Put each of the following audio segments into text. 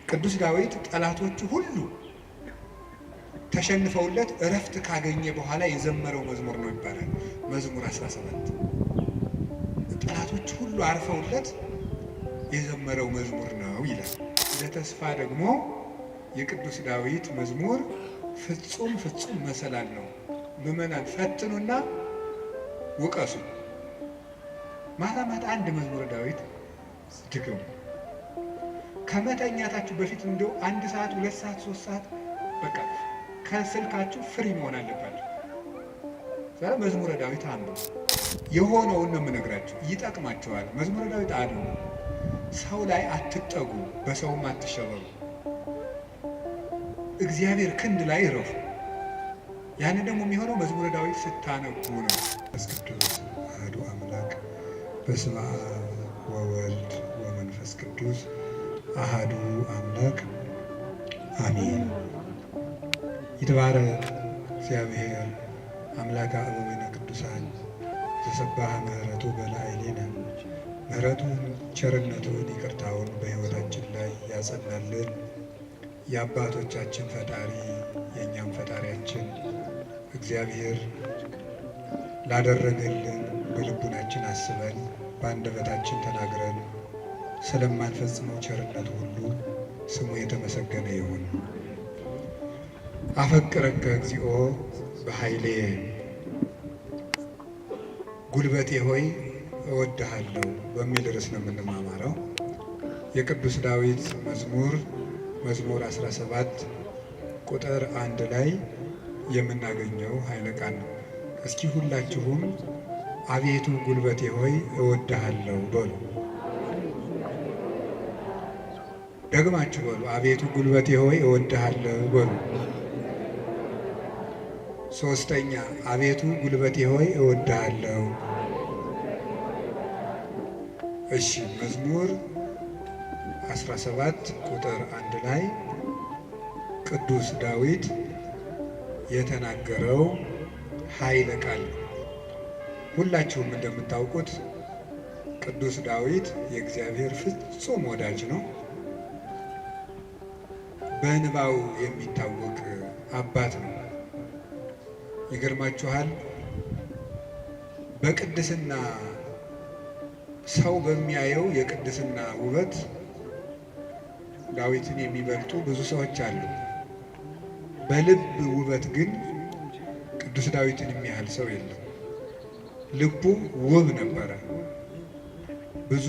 ቅዱስ ዳዊት ጠላቶቹ ሁሉ ተሸንፈውለት እረፍት ካገኘ በኋላ የዘመረው መዝሙር ነው ይባላል። መዝሙር 17 ጠላቶቹ ሁሉ አርፈውለት የዘመረው መዝሙር ነው ይላል። ለተስፋ ደግሞ የቅዱስ ዳዊት መዝሙር ፍጹም ፍጹም መሰላል ነው። ምዕመናን ፈትኑና ውቀሱ። ማታ ማታ አንድ መዝሙረ ዳዊት ድገሙ። ከመተኛታችሁ በፊት እንደው 1 ሰዓት፣ 2 ሰዓት፣ 3 ሰዓት በቃ ከስልካችሁ free መሆን አለባችሁ። ዛሬ መዝሙረ ዳዊት አንብቡ። የሆነውን ነው የምነግራችሁ፣ ይጠቅማችኋል። መዝሙረ ዳዊት አንብቡ። ሰው ላይ አትጠጉ፣ በሰውም አትሸበሩ። እግዚአብሔር ክንድ ላይ እረፉ። ያንን ደግሞ የሚሆነው መዝሙረ ዳዊት ስታነቡ ነው። መንፈስ ቅዱስ አሐዱ አምላክ። በስመ አብ ወወልድ ወመንፈስ ቅዱስ አሐዱ አምላክ አሜን። ይትባረክ እግዚአብሔር አምላከ አበዊነ ቅዱሳን ዘሰባህ ምሕረቱ በላዕሌነ። ምሕረቱን ቸርነቱን ይቅርታውን በሕይወታችን ላይ ያጸናልን የአባቶቻችን ፈጣሪ የእኛም ፈጣሪያችን እግዚአብሔር ላደረገልን በልቡናችን አስበን በአንደበታችን ተናግረን ስለማንፈጽመው ቸርነቱ ሁሉ ስሙ የተመሰገነ ይሁን። አፈቅረከ እግዚኦ በኃይሌ፣ ጉልበቴ ሆይ እወድሃለሁ በሚል ርዕስ ነው የምንማማረው። የቅዱስ ዳዊት መዝሙር መዝሙር 17 ቁጥር 1 ላይ የምናገኘው ኃይለ ቃል ነው። እስኪ ሁላችሁም አቤቱ ጉልበቴ ሆይ እወድሃለሁ በሉ። ደግማችሁ በሉ። አቤቱ ጉልበቴ ሆይ እወድሃለሁ በሉ። ሶስተኛ፣ አቤቱ ጉልበቴ ሆይ እወድሃለሁ። እሺ፣ መዝሙር 17 ቁጥር 1 ላይ ቅዱስ ዳዊት የተናገረው ኃይለ ቃል ነው። ሁላችሁም እንደምታውቁት ቅዱስ ዳዊት የእግዚአብሔር ፍጹም ወዳጅ ነው። በእንባው የሚታወቅ አባት ነው። ይገርማችኋል፣ በቅድስና ሰው በሚያየው የቅድስና ውበት ዳዊትን የሚበልጡ ብዙ ሰዎች አሉ። በልብ ውበት ግን ቅዱስ ዳዊትን የሚያህል ሰው የለም። ልቡ ውብ ነበረ። ብዙ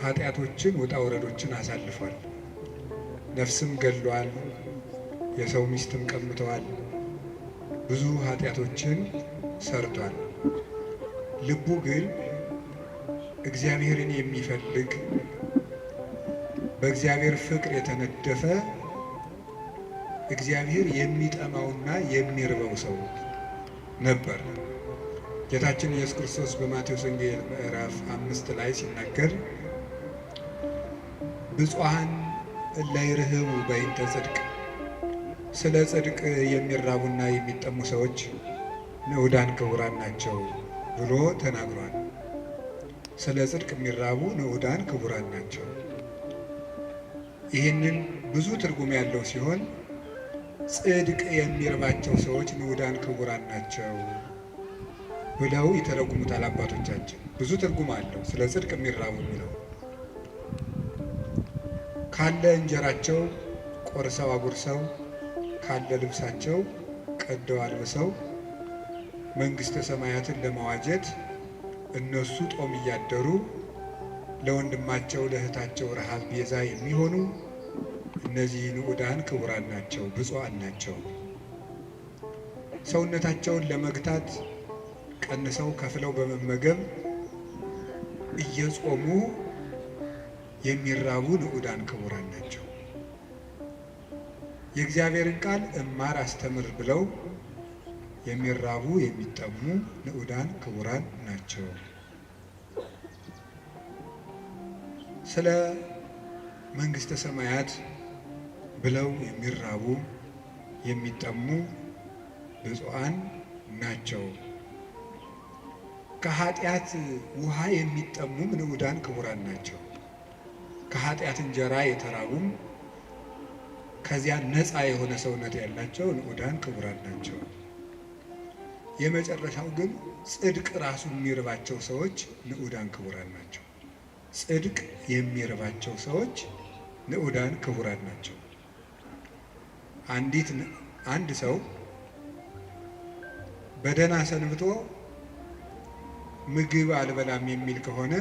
ኃጢአቶችን ውጣ ውረዶችን አሳልፏል። ነፍስም ገድሏል። የሰው ሚስትም ቀምተዋል። ብዙ ኃጢአቶችን ሰርቷል። ልቡ ግን እግዚአብሔርን የሚፈልግ በእግዚአብሔር ፍቅር የተነደፈ እግዚአብሔር የሚጠማውና የሚርበው ሰው ነበር። ጌታችን ኢየሱስ ክርስቶስ በማቴዎስ ወንጌል ምዕራፍ 5 ላይ ሲናገር ብፁዓን እለ ይርህቡ በእንተ ጽድቅ፣ ስለ ጽድቅ የሚራቡና የሚጠሙ ሰዎች ንዑዳን ክቡራን ናቸው ብሎ ተናግሯል። ስለ ጽድቅ የሚራቡ ንዑዳን ክቡራን ናቸው። ይህንን ብዙ ትርጉም ያለው ሲሆን ጽድቅ የሚርባቸው ሰዎች ንዑዳን ክቡራን ናቸው ብለው ይተረጉሙታል አባቶቻችን። ብዙ ትርጉም አለው ስለ ጽድቅ የሚራቡ የሚለው። ካለ እንጀራቸው ቆርሰው አጉርሰው፣ ካለ ልብሳቸው ቀደው አልብሰው መንግሥተ ሰማያትን ለመዋጀት እነሱ ጦም እያደሩ ለወንድማቸው ለእህታቸው ረሃብ ቤዛ የሚሆኑ እነዚህ ንዑዳን ክቡራን ናቸው፣ ብፁዓን ናቸው። ሰውነታቸውን ለመግታት ቀንሰው ከፍለው በመመገብ እየጾሙ የሚራቡ ንዑዳን ክቡራን ናቸው። የእግዚአብሔርን ቃል እማር አስተምር ብለው የሚራቡ የሚጠሙ ንዑዳን ክቡራን ናቸው። ስለ መንግሥተ ሰማያት ብለው የሚራቡ የሚጠሙ ብፁዓን ናቸው። ከኃጢአት ውሃ የሚጠሙም ንዑዳን ክቡራን ናቸው። ከኃጢአት እንጀራ የተራቡም ከዚያ ነፃ የሆነ ሰውነት ያላቸው ንዑዳን ክቡራን ናቸው። የመጨረሻው ግን ጽድቅ ራሱ የሚርባቸው ሰዎች ንዑዳን ክቡራን ናቸው። ጽድቅ የሚርባቸው ሰዎች ንዑዳን ክቡራን ናቸው። አንድ ሰው በደህና ሰንብቶ ምግብ አልበላም የሚል ከሆነ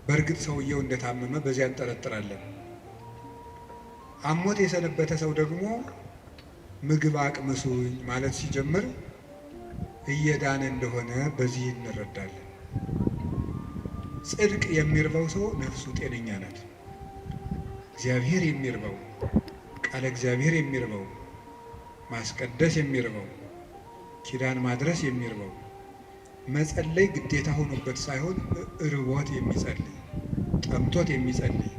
በእርግጥ ሰውየው እንደታመመ በዚያ እንጠረጥራለን። አሞት የሰነበተ ሰው ደግሞ ምግብ አቅምሱኝ ማለት ሲጀምር እየዳነ እንደሆነ በዚህ እንረዳለን። ጽድቅ የሚርበው ሰው ነፍሱ ጤነኛ ናት። እግዚአብሔር የሚርበው፣ ቃለ እግዚአብሔር የሚርበው፣ ማስቀደስ የሚርበው፣ ኪዳን ማድረስ የሚርበው፣ መጸለይ ግዴታ ሆኖበት ሳይሆን እርቦት የሚጸልይ፣ ጠምቶት የሚጸልይ፣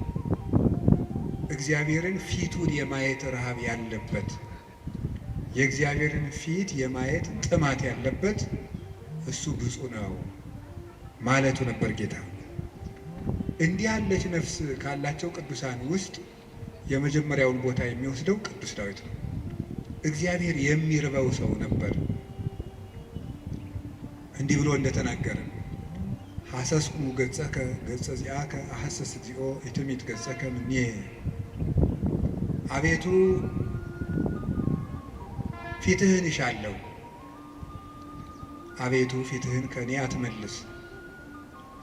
እግዚአብሔርን ፊቱን የማየት ረሃብ ያለበት፣ የእግዚአብሔርን ፊት የማየት ጥማት ያለበት እሱ ብፁዕ ነው ማለቱ ነበር ጌታ። እንዲህ ያለች ነፍስ ካላቸው ቅዱሳን ውስጥ የመጀመሪያውን ቦታ የሚወስደው ቅዱስ ዳዊት ነው። እግዚአብሔር የሚርበው ሰው ነበር። እንዲህ ብሎ እንደተናገረ ሐሰስኩ ገጸከ ገጸ ዚአከ አሐሰስ እግዚኦ ኢትሚት ገጸከ እምኔ። አቤቱ ፊትህን እሻለሁ፣ አቤቱ ፊትህን ከእኔ አትመልስ፣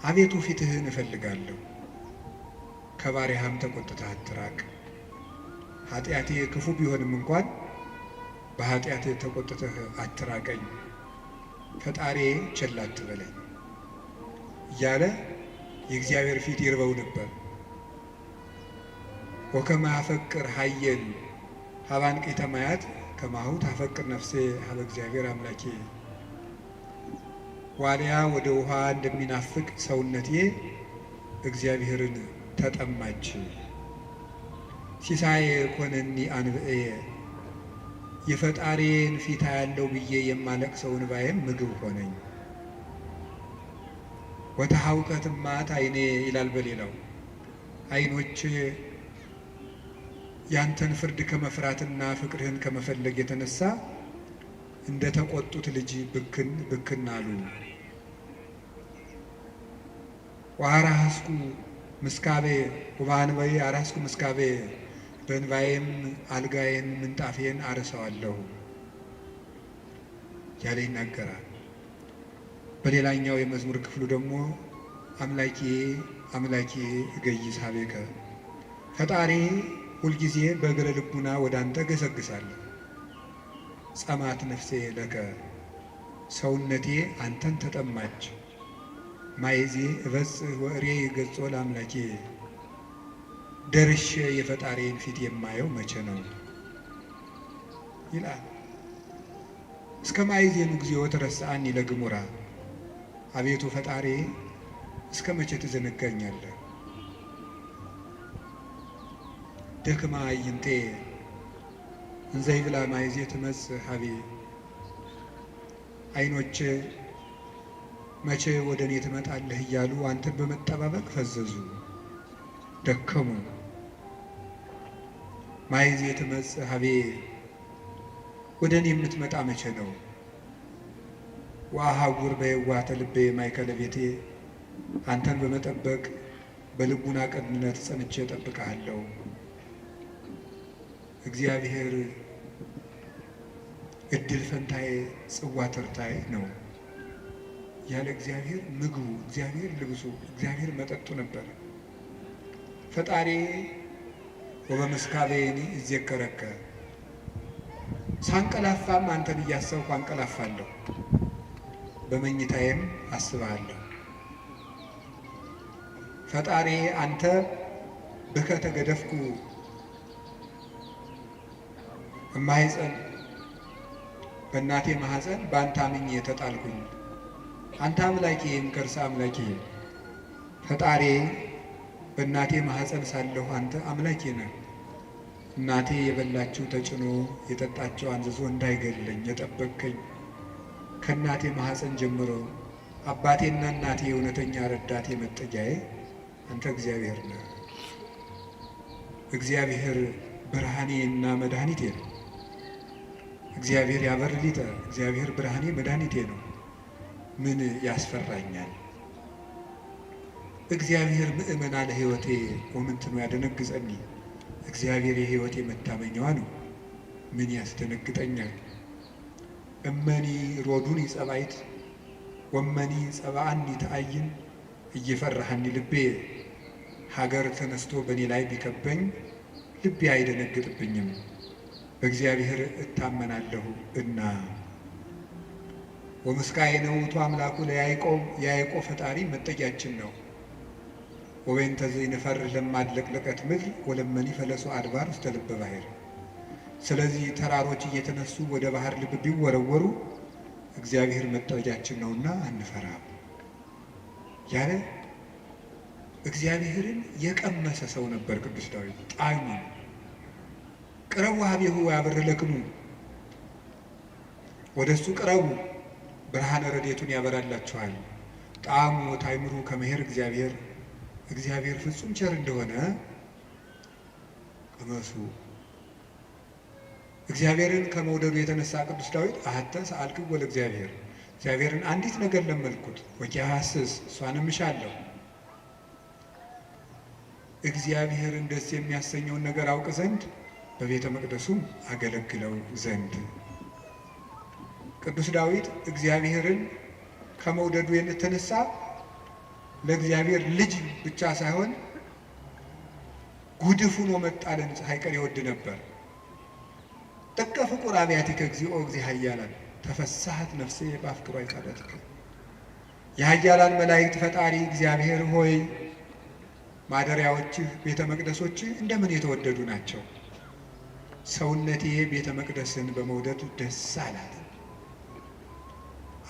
አቤቱ ፊትህን እፈልጋለሁ፣ ከባሪያህም ተቆጥተህ አትራቅ። ኃጢአቴ ክፉ ቢሆንም እንኳን በኃጢአቴ ተቆጥተህ አትራቀኝ፣ ፈጣሪ ቸል አትበለኝ እያለ የእግዚአብሔር ፊት ይርበው ነበር። ወከመ አፈቅር ሀየል ሀባንቄተ ማያት ከማሁ ታፈቅር ነፍሴ ሀበ እግዚአብሔር አምላኬ። ዋልያ ወደ ውሃ እንደሚናፍቅ ሰውነቴ እግዚአብሔርን ተጠማች። ሲሳዬ ኮነኒ አንብዕየ፣ የፈጣሪን ፊታ ያለው ብዬ የማለቅሰው እንባዬም ምግብ ሆነኝ። ወተሐውከት እማት ዓይኔ ይላል በሌላው፣ ዓይኖቼ ያንተን ፍርድ ከመፍራትና ፍቅርህን ከመፈለግ የተነሳ እንደ ተቆጡት ልጅ ብክን ብክን አሉ። ወአራስኩ ምስካቤ ወበአንባዬ አራስኩ ምስካቤ፣ በእንባዬም አልጋዬን ምንጣፌን አርሰዋለሁ ያለ ይናገራል። በሌላኛው የመዝሙር ክፍሉ ደግሞ አምላኬ አምላኬ እገይስ ሀቤከ፣ ፈጣሪ ሁልጊዜ በእግረ ልቡና ወደ አንተ ገሰግሳለሁ። ጸማት ነፍሴ ለከ፣ ሰውነቴ አንተን ተጠማች። ማይዜ እበጽሕ ወእሬይ ገጾ ለአምላኬ፣ ደርሼ የፈጣሪን ፊት የማየው መቼ ነው ይላል። እስከ ማይዜኑ እግዚኦ ተረሳአኒ ለግሙራ፣ አቤቱ ፈጣሪ እስከ መቼ ትዘነጋኛለህ? ደክማ አይንቴ እንዘ ይብላ ማይዜ ትመጽእ ሀቤ፣ አይኖቼ መቼ ወደ እኔ ትመጣለህ እያሉ አንተን በመጠባበቅ ፈዘዙ፣ ደከሙ። ማይዜ ትመጽእ ሀቤ፣ ወደ እኔ የምትመጣ መቼ ነው? ወአሐጉር በየዋህተ ልቤ ማእከለ ቤቴ፣ አንተን በመጠበቅ በልቡና ቅንነት ጸንቼ እጠብቅሃለሁ። እግዚአብሔር እድል ፈንታዬ ጽዋ ተርታዬ ነው ያለ እግዚአብሔር ምግቡ፣ እግዚአብሔር ልብሱ፣ እግዚአብሔር መጠጡ ነበር። ፈጣሪ ወበምስካቤኒ እዜከረከ፣ ሳንቀላፋም አንተን እያሰብኩ አንቀላፋለሁ፣ በመኝታዬም አስብሃለሁ። ፈጣሪ አንተ ብከ ተገደፍኩ እማኅፀን፣ በእናቴ ማኅፀን በአንተ አምኜ ተጣልኩኝ። አንተ አምላኬ እምከርሰ አምላኬ፣ ፈጣሪ በእናቴ ማኅፀን ሳለሁ አንተ አምላኬ ነህ። እናቴ የበላችው ተጭኖ የጠጣችው አንዝዞ እንዳይገለኝ የጠበቅከኝ ከእናቴ ማኅፀን ጀምሮ አባቴና እናቴ እውነተኛ ረዳቴ መጠጊያዬ አንተ እግዚአብሔር ነህ። እግዚአብሔር ብርሃኔና መድኃኒቴ ነው። እግዚአብሔር ያበር ሊተ፣ እግዚአብሔር ብርሃኔ መድኃኒቴ ነው፣ ምን ያስፈራኛል? እግዚአብሔር ምእመና ለሕይወቴ ወምንትኑ ያደነግጸኒ፣ እግዚአብሔር የሕይወቴ መታመኛዋ ነው፣ ምን ያስደነግጠኛል? እመኒ ሮዱኒ ጸባይት ወመኒ ጸባአኒ ተአይን እየፈራሃኒ ልቤ፣ ሀገር ተነስቶ በእኔ ላይ ቢከበኝ ልቤ አይደነግጥብኝም፣ በእግዚአብሔር እታመናለሁ እና። ወምስካየ ውእቱ አምላኩ ለያዕቆብ፣ የያዕቆብ ፈጣሪ መጠጊያችን ነው። ወበእንተ ዘይንፈርህ ለማድለቅለቀት ምድር ወለመኒ ፈለሱ አድባር ውስተ ልበ ባሕር። ስለዚህ ተራሮች እየተነሱ ወደ ባህር ልብ ቢወረወሩ እግዚአብሔር መጠጊያችን ነውና አንፈራም ያለ እግዚአብሔርን የቀመሰ ሰው ነበር ቅዱስ ዳዊት። ጣዕሙን ቅረቡ ሀቤሁ ያበርህ ለክሙ፣ ወደ እሱ ቅረቡ ብርሃነ ረድኤቱን ያበራላችኋል። ጣዕሙ ታእምሩ ከመ ኄር እግዚአብሔር፣ እግዚአብሔር ፍጹም ቸር እንደሆነ ቅመሱ። እግዚአብሔርን ከመውደዱ የተነሳ ቅዱስ ዳዊት አሐተ ሰአልክዎ ለእግዚአብሔር፣ እግዚአብሔርን አንዲት ነገር ለመልኩት፣ ወኪያሐስስ እሷንም እሻለሁ፣ እግዚአብሔርን ደስ የሚያሰኘውን ነገር አውቅ ዘንድ በቤተ መቅደሱም አገለግለው ዘንድ። ቅዱስ ዳዊት እግዚአብሔርን ከመውደዱ የተነሳ ለእግዚአብሔር ልጅ ብቻ ሳይሆን ጉድፍ ሆኖ መጣልን ሳይቀር ይወድ ነበር። ጥቀ ፍቁር አብያቲከ እግዚኦ እግዚእ ኃያላን ተፈሳሐት ነፍሴ በአፍቅሮ አይቃዳትከ። የኃያላን መላእክት ፈጣሪ እግዚአብሔር ሆይ ማደሪያዎችህ ቤተ መቅደሶችህ እንደምን የተወደዱ ናቸው። ሰውነቴ ቤተ መቅደስን በመውደድ ደስ አላት።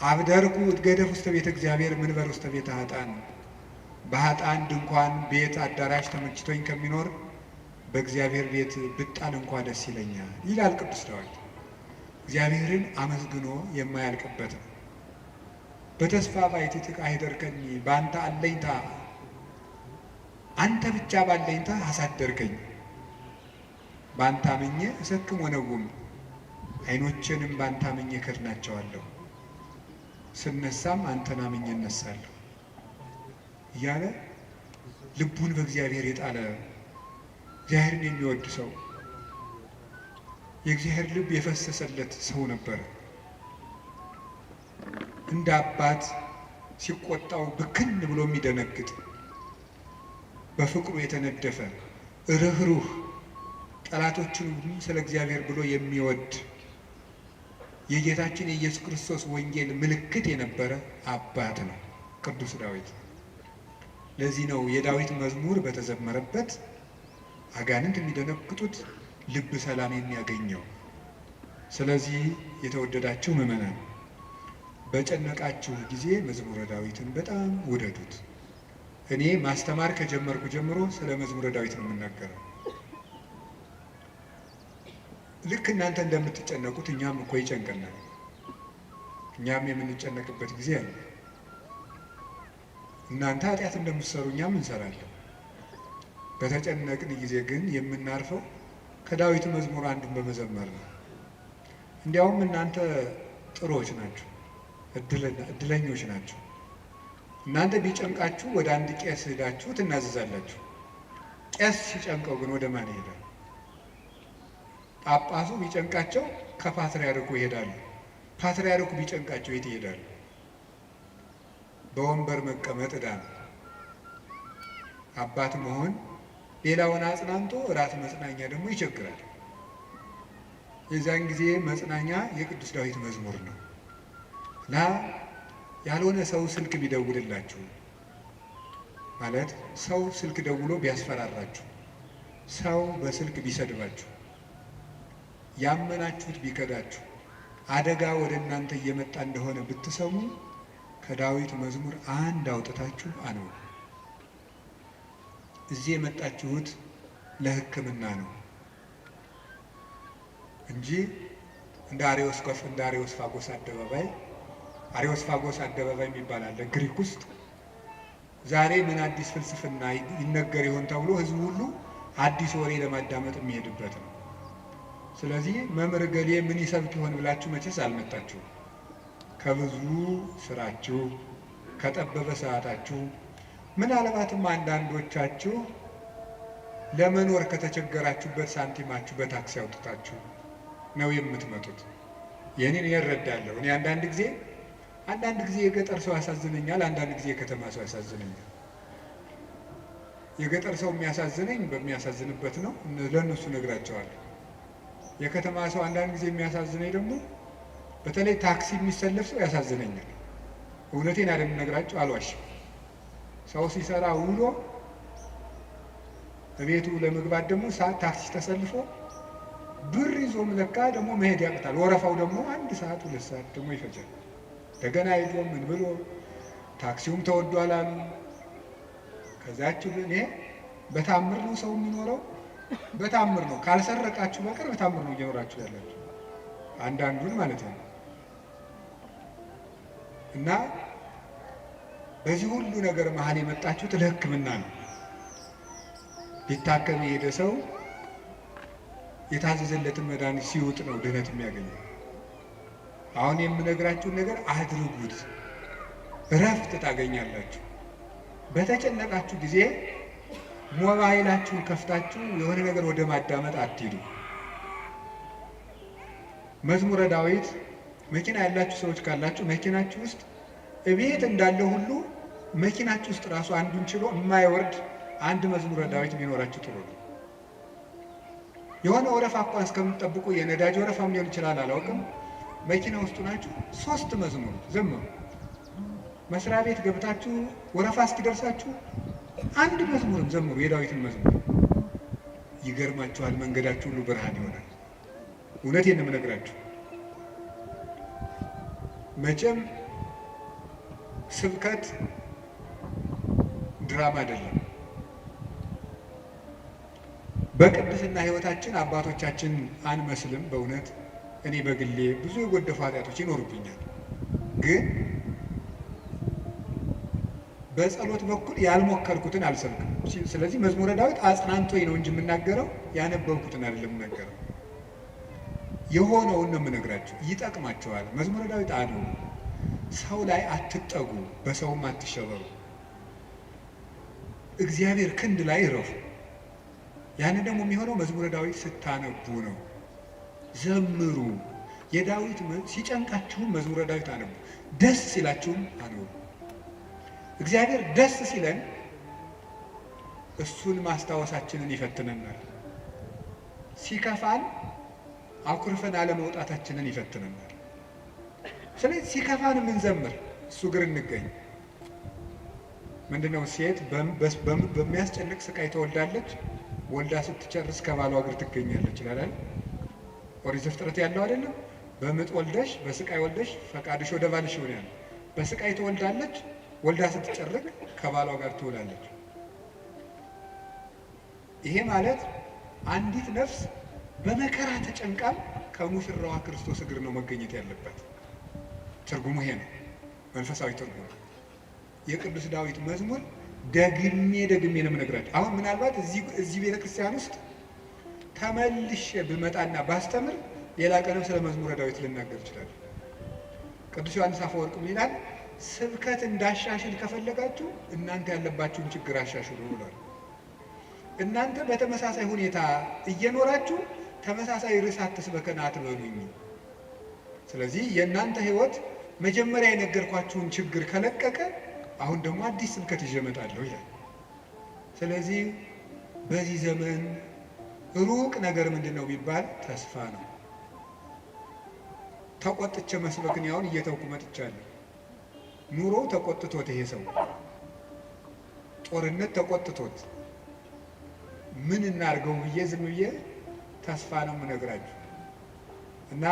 አብደርኩ እትገደፍ ውስተ ቤተ እግዚአብሔር ምንበር ውስተ ቤተ ኃጥአን። በኃጥአን ድንኳን ቤት አዳራሽ ተመችቶኝ ከሚኖር በእግዚአብሔር ቤት ብጣል እንኳ ደስ ይለኛል ይላል ቅዱስ ዳዊት። እግዚአብሔርን አመስግኖ የማያልቅበት ነው። በተስፋ ባሕቲትከ አኅደርከኒ፣ በአንተ አለኝታ አንተ ብቻ ባለኝታ አሳደርከኝ። በአንተ አምኜ እሰክም ወነውም፣ ዓይኖቼንም በአንተ አምኜ ከድናቸዋለሁ፣ ስነሳም አንተን አምኜ እነሳለሁ እያለ ልቡን በእግዚአብሔር የጣለ እግዚአብሔርን የሚወድ ሰው፣ የእግዚአብሔር ልብ የፈሰሰለት ሰው ነበረ። እንደ አባት ሲቆጣው ብክን ብሎ የሚደነግጥ፣ በፍቅሩ የተነደፈ ርኅሩህ፣ ጠላቶችን ሁሉ ስለ እግዚአብሔር ብሎ የሚወድ የጌታችን የኢየሱስ ክርስቶስ ወንጌል ምልክት የነበረ አባት ነው ቅዱስ ዳዊት። ለዚህ ነው የዳዊት መዝሙር በተዘመረበት አጋንንት የሚደነግጡት፣ ልብ ሰላም የሚያገኘው። ስለዚህ የተወደዳችሁ ምዕመናን በጨነቃችሁ ጊዜ መዝሙረ ዳዊትን በጣም ውደዱት። እኔ ማስተማር ከጀመርኩ ጀምሮ ስለ መዝሙረ ዳዊት ነው የምናገረው። ልክ እናንተ እንደምትጨነቁት እኛም እኮ ይጨንቀናል። እኛም የምንጨነቅበት ጊዜ አለ። እናንተ ኃጢአት እንደምትሰሩ እኛም እንሰራለን። በተጨነቅን ጊዜ ግን የምናርፈው ከዳዊት መዝሙር አንዱን በመዘመር ነው። እንዲያውም እናንተ ጥሩዎች ናችሁ፣ እድለኞች ናችሁ። እናንተ ቢጨንቃችሁ ወደ አንድ ቄስ ሄዳችሁ ትናዘዛላችሁ። ቄስ ሲጨንቀው ግን ወደ ማን ይሄዳል? ጳጳሱ ቢጨንቃቸው ከፓትርያርኩ ይሄዳሉ። ፓትርያርኩ ቢጨንቃቸው የት ይሄዳሉ? በወንበር መቀመጥ ዕዳ ነው። አባት መሆን ሌላውን አጽናንቶ ራስ መጽናኛ ደግሞ ይቸግራል። የዚያን ጊዜ መጽናኛ የቅዱስ ዳዊት መዝሙር ነው እና ያልሆነ ሰው ስልክ ቢደውልላችሁ፣ ማለት ሰው ስልክ ደውሎ ቢያስፈራራችሁ፣ ሰው በስልክ ቢሰድባችሁ፣ ያመናችሁት ቢከዳችሁ፣ አደጋ ወደ እናንተ እየመጣ እንደሆነ ብትሰሙ ከዳዊት መዝሙር አንድ አውጥታችሁ አንብቡ። እዚህ የመጣችሁት ለሕክምና ነው እንጂ እንደ አሪዮስፋጎስ አደባባይ፣ አሪዮስፋጎስ አደባባይ የሚባል አለ ግሪክ ውስጥ። ዛሬ ምን አዲስ ፍልስፍና ይነገር ይሆን ተብሎ ህዝቡ ሁሉ አዲስ ወሬ ለማዳመጥ የሚሄድበት ነው። ስለዚህ መምህር እገሌ ምን ይሰብክ ይሆን ብላችሁ መቼስ አልመጣችሁም። ከብዙ ስራችሁ፣ ከጠበበ ሰዓታችሁ፣ ምናልባትም አንዳንዶቻችሁ ለመኖር ከተቸገራችሁበት ሳንቲማችሁ በታክሲ አውጥታችሁ ነው የምትመጡት። ይህንን እረዳለሁ። እኔ አንዳንድ ጊዜ የገጠር ሰው ያሳዝነኛል፣ አንዳንድ ጊዜ የከተማ ሰው ያሳዝነኛል። የገጠር ሰው የሚያሳዝነኝ በሚያሳዝንበት ነው፣ ለእነሱ እነግራቸዋለሁ። የከተማ ሰው አንዳንድ ጊዜ የሚያሳዝነኝ ደግሞ በተለይ ታክሲ የሚሰለፍ ሰው ያሳዝነኛል። እውነቴን አይደል የምነግራቸው፣ አልዋሽም። ሰው ሲሰራ ውሎ እቤቱ ለመግባት ደግሞ ታክሲ ተሰልፎ ብር ይዞም ለካ ደግሞ መሄድ ያቅታል። ወረፋው ደግሞ 1 ሰዓት 2 ሰዓት ደግሞ ይፈጃል። እንደገና ሄዶ ምን ብሎ ታክሲውም ተወዷል አሉ። ከዛችሁ ግን ይሄ በታምር ነው ሰው የሚኖረው፣ በታምር ነው። ካልሰረቃችሁ በቀር በታምር ነው እየኖራችሁ ያላችሁ፣ አንዳንዱን ማለት ነው። እና በዚህ ሁሉ ነገር መሀል የመጣችሁት ለሕክምና ነው። ሊታከም የሄደ ሰው የታዘዘለትን መድኃኒት ሲውጥ ነው ድህነት የሚያገኘው። አሁን የምነግራችሁን ነገር አድርጉት፣ እረፍት ታገኛላችሁ። በተጨነቃችሁ ጊዜ ሞባይላችሁን ከፍታችሁ የሆነ ነገር ወደ ማዳመጥ አትሂዱ። መዝሙረ ዳዊት መኪና ያላችሁ ሰዎች ካላችሁ መኪናችሁ ውስጥ እቤት እንዳለ ሁሉ መኪናችሁ ውስጥ ራሱ አንዱን ችሎ የማይወርድ አንድ መዝሙረ ዳዊት ቢኖራችሁ ጥሩ ነው። የሆነ ወረፋ እንኳን እስከምትጠብቁ የነዳጅ ወረፋም ሊሆን ይችላል፣ አላውቅም። መኪና ውስጡ ናችሁ፣ 3 መዝሙር ዘምሩ። መስሪያ ቤት ገብታችሁ ወረፋ እስኪደርሳችሁ አንድ መዝሙርም ዘምሩ፣ የዳዊትን መዝሙር። ይገርማችኋል፣ መንገዳችሁ ሁሉ ብርሃን ይሆናል። እውነቴን ነው የምነግራችሁ። መቼም ስብከት ድራማ አይደለም። በቅድስና ሕይወታችን አባቶቻችን አንመስልም። በእውነት እኔ በግሌ ብዙ የጎደፉ ኃጢአቶች ይኖሩብኛል። ግን በጸሎት በኩል ያልሞከርኩትን አልሰብክም። ስለዚህ መዝሙረ ዳዊት አጽናንቶኝ ነው እንጂ የምናገረው ያነበብኩትን አይደለም የምናገረው። የሆነውን ነው የምነግራችሁ። ይጠቅማችኋል። መዝሙረ ዳዊት አንብቡ። ሰው ላይ አትጠጉ፣ በሰውም አትሸበሩ። እግዚአብሔር ክንድ ላይ እረፉ። ያንን ደግሞ የሚሆነው መዝሙረ ዳዊት ስታነቡ ነው። ዘምሩ። የዳዊት ሲጨንቃችሁም መዝሙረ ዳዊት አንቡ፣ ደስ ሲላችሁም አንቡ። እግዚአብሔር ደስ ሲለን እሱን ማስታወሳችንን ይፈትነናል። ሲከፋን አኩርፈን አለመውጣታችንን ይፈትነናል። ስለዚህ ሲከፋን የምንዘምር እሱ እግር እንገኝ። ምንድነው? ሴት በሚያስጨንቅ ስቃይ ትወልዳለች፣ ወልዳ ስትጨርስ ከባሏ እግር ትገኛለች ይላል ኦሪት ዘፍጥረት ያለው አይደለም? በምጥ ወልደሽ በስቃይ ወልደሽ ፈቃድሽ ወደ ባልሽ ይሆናል። በስቃይ ትወልዳለች፣ ወልዳ ስትጨርቅ ከባሏ ጋር ትውላለች። ይሄ ማለት አንዲት ነፍስ በመከራ ተጨንቃም ከሙሽራዋ ክርስቶስ እግር ነው መገኘት ያለባት። ትርጉሙ ይሄ ነው፣ መንፈሳዊ ትርጉሙ። የቅዱስ ዳዊት መዝሙር ደግሜ ደግሜ ነው የምነግራችሁ። አሁን ምናልባት እዚህ ቤተ ክርስቲያን ውስጥ ተመልሼ ብመጣና ባስተምር ሌላ ቀንም ስለ መዝሙረ ዳዊት ልናገር እችላለሁ። ቅዱስ ዮሐንስ አፈወርቅ ምን ይላል? ስብከት እንዳሻሽል ከፈለጋችሁ እናንተ ያለባችሁን ችግር አሻሽሉ ብሏል። እናንተ በተመሳሳይ ሁኔታ እየኖራችሁ ተመሳሳይ ርዕስ አትስበከን አትበሉኝ። ስለዚህ የእናንተ ሕይወት መጀመሪያ የነገርኳችሁን ችግር ከለቀቀ አሁን ደግሞ አዲስ ስብከት ይዤ እመጣለሁ ይላል። ስለዚህ በዚህ ዘመን ሩቅ ነገር ምንድን ነው ቢባል ተስፋ ነው። ተቆጥቼ መስበክን ያሁን እየተውኩ መጥቻለሁ። ኑሮው ተቆጥቶት ይሄ ሰው ጦርነት ተቆጥቶት ምን እናድርገው ብዬ ዝም ብዬ ተስፋ ነው የምነግራችሁ። እና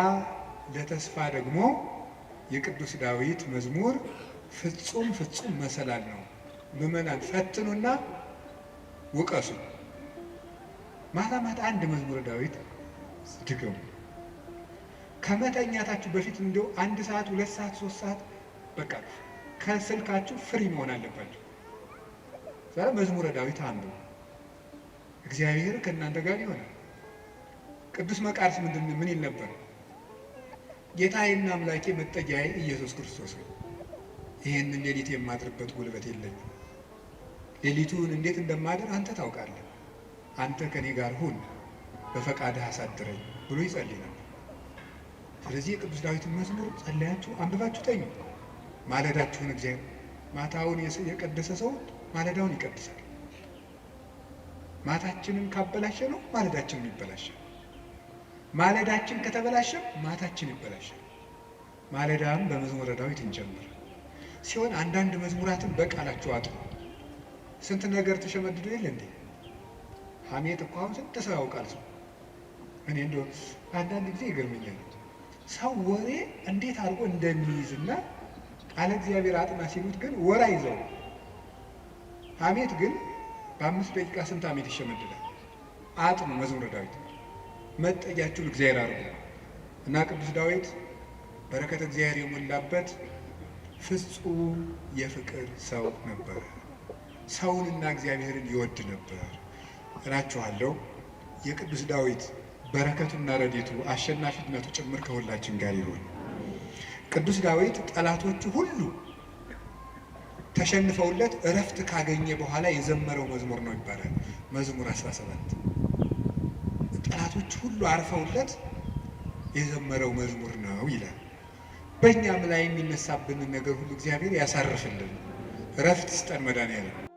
ለተስፋ ደግሞ የቅዱስ ዳዊት መዝሙር ፍጹም ፍጹም መሰላል ነው። ምዕመናን ፈትኑና ውቀሱ። ማታ ማታ አንድ መዝሙረ ዳዊት ድገሙ። ከመተኛታችሁ በፊት እንደው 1 ሰዓት 2 ሰዓት 3 ሰዓት በቃ ከስልካችሁ free መሆን አለባችሁ። ዛሬ መዝሙረ ዳዊት አንብቡ። እግዚአብሔር ከእናንተ ጋር ይሆናል። ቅዱስ መቃርስ ምን ይል ነበር? ጌታዬና አምላኬ መጠጊያዬ ኢየሱስ ክርስቶስ ነው። ይህንን ሌሊት የማድርበት ጉልበት የለኝም። ሌሊቱን እንዴት እንደማድር አንተ ታውቃለህ። አንተ ከኔ ጋር ሁን፣ በፈቃድህ አሳድረኝ ብሎ ይጸልይ ነበር። ስለዚህ የቅዱስ ዳዊትን መዝሙር ጸለያችሁ አንብባችሁ ተኙ። ማለዳችሁን እግዚአብሔር ማታውን የቀደሰ ሰው ማለዳውን ይቀድሳል። ማታችንን ካበላሸ ነው ማለዳችንም ይበላሻል። ማለዳችን ከተበላሸ ማታችን ይበላሻል። ማለዳም በመዝሙረ ዳዊት እንጀምር ሲሆን አንዳንድ መዝሙራትን በቃላችሁ አጥሩ። ስንት ነገር ተሸመድዶ የለ እንዴ? ሐሜት እኮ አሁን ስንት ሰው ያውቃል። ሰው እኔ እንደው አንዳንድ ጊዜ ይገርመኛል። ሰው ወሬ እንዴት አድርጎ እንደሚይዝና ቃለ እግዚአብሔር አጥና ሲሉት ግን ወሬ አይዘው። ሐሜት ግን በ5 ደቂቃ ስንት ሐሜት ይሸመድዳል። አጥኑ መዝሙረ ዳዊት፣ መጠጊያችሁን እግዚአብሔር አድርጉ እና ቅዱስ ዳዊት በረከተ እግዚአብሔር የሞላበት ፍጹም የፍቅር ሰው ነበረ። ሰውንና እግዚአብሔርን ይወድ ነበር እላችኋለሁ። የቅዱስ ዳዊት በረከቱና ረድኤቱ አሸናፊነቱ ጭምር ከሁላችን ጋር ይሁን። ቅዱስ ዳዊት ጠላቶቹ ሁሉ ተሸንፈውለት እረፍት ካገኘ በኋላ የዘመረው መዝሙር ነው ይባላል። መዝሙር 17 ጠላቶቹ ሁሉ አርፈውለት የዘመረው መዝሙር ነው ይላል። በእኛም ላይ የሚነሳብንን ነገር ሁሉ እግዚአብሔር ያሳርፍልን፣ እረፍት ስጠን መድኃኔዓለም።